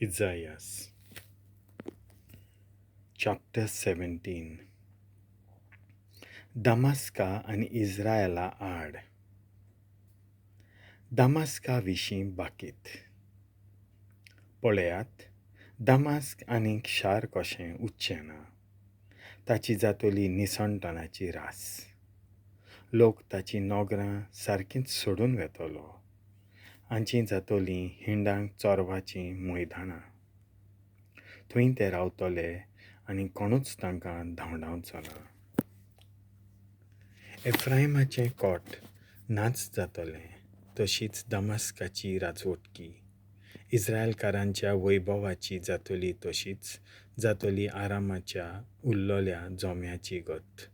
Isaiah chapter 17. दमास्का आनी इस्रायला आड. दमास्का विशीं बाकीत. पळयात, दमास्क आनीक शार कशें उरचें ना, ताची जातली निसणटणाची रास. लोक ताचीं नगरां सारकींच सोडून वेतलो, हांचीं जातलीं हिंडांक चोरवाचीं मैदानां. थंय ते रावतले आनी कोणूच तांकां धांवडावचो ना. एफ्रायमाचें कोट नाच जातलें, तशीच दमास्काची राजवटकी इस्रायलकारांच्या वैभवाची जातली, तशीच जातली आरामाच्या उरलेल्या जोम्याची गत.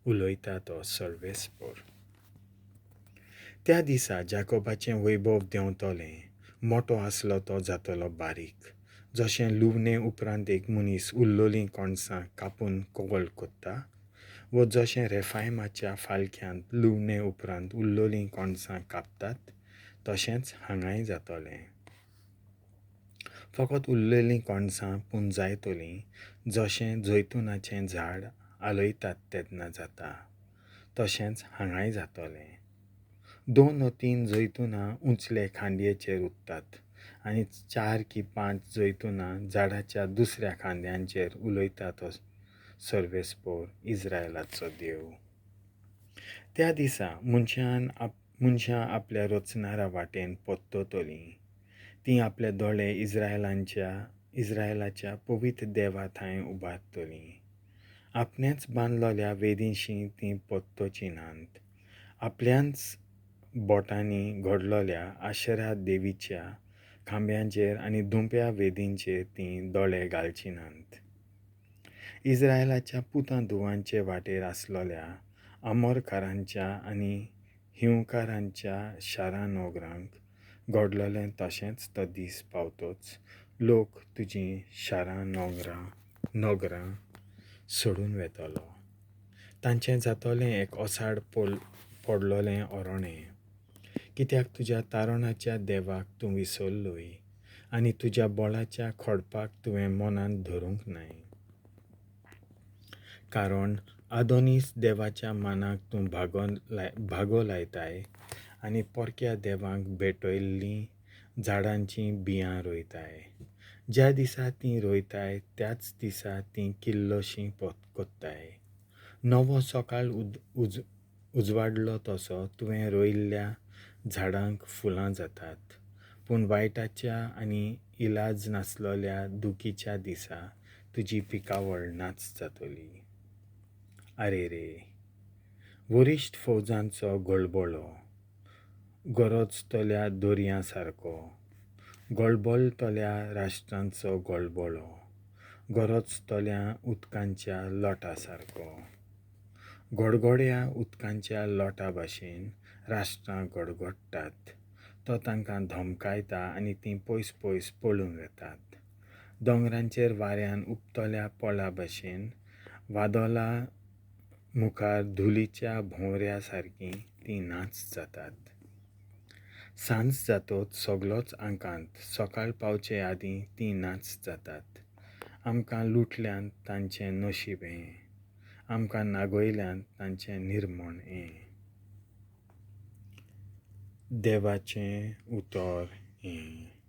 उलयता तो सर्वेस्पर. त्या दिसा जाकोबाचें वैभव देंवतलें, मोटो आसलो तो जातलो बारीक. जशें लुवणे उपरांत एक मनीस उरलेलीं कणसां कापून कवळ कोत्ता, वो जशें रेफायमाच्या फालक्यांत लुवणे उपरांत उरलेलीं कणसां कापतात, तशेंच हांगाय जातलें. फकत उरलेलीं कणसां पुंजायतलीं, जशें जैतुनाचें झाड आलयतात तेन्ना जाता, तशेंच हांगाय जातलें. 2 व 3 जैतुनां उंचले खांदयेचेर उरतात आनी 4 की 5 जैतुनां झाडाच्या दुसऱ्या खांद्यांचेर उलयता तो सर्वेस्पर इस्रायलाचो देव. त्या दिसा मनशां आपल्या रचणारा वाटेन परततलीं. तीं आपले दोळे इस्रायलाच्या पवित्र देवा थंय उबारतलीं. आपणेंच बांदलेल्या वेदींशी तीं परतचीं नात. आपल्याच बोटांनी घडलेल्या आशरा देवीच्या खांब्यांचेर आनी दुंप्या वेदींचेर तीं दोळे घालचीं नात. इस्रायलाच्या पुतां धुवांचे वाटेर आसलेल्या आमोरकारांच्या आनी हिंवकारांच्या शारां नगरांक घडलेलें तशेंच तो दीस पावतोच लोक तुजीं शारां नगरां सोडून वेतलो. तांचें जातलें एक ओसाड पडलेलें ओरणें. कित्याक तुज्या तारणाच्या देवाक तूं विसरलोय आनी तुज्या बळाच्या खोडपाक तुवें मनांत धरूंक नाय. कारण आदोनीस देवाच्या मानाक तूं भागो लायताय आनी परक्या देवांक भेटयल्लीं झाडांचीं बियां रोयताय. ज्या दिसा तीं रोयताय त्याच दिसा तीं किल्लोशीं कोत्ताय. नवो सकाळ उजवाडलो तसो तुवें रोयल्ल्या झाडांक फुलां जातात. पूण वायटाच्या आनी इलाज नासलेल्या दुखीच्या दिसा तुजी पिकावळ नाच जातली. आरे रे, वरिश्ठ फौजांचो गळबळो, गरजतल्या दर्या सारको, गळबळटल्या राष्ट्रांचो गळबळो, गरजतल्या उदकांच्या लोटा सारको. गडगड्या उदकांच्या लोटा भाशेन राष्ट्रां गडगडटात. तो तांकां धमकायता आनी तीं पयस पयस पळून वेतात. दोंगरांचेर वाऱ्यान उपतल्या पोळा भाशेन, वादोला मुखार धुलीच्या भोंवऱ्या सारकीं तीं नाच जातात. सांज जातोच सगलोच आंकांत, सकाळ पावचे आदीं तीं नाच जातात. आमकां लुटल्यांत तांचें नशीब हें, आमकां नागयल्यांत तांचें निर्मण हें. देवाचें उतर हें.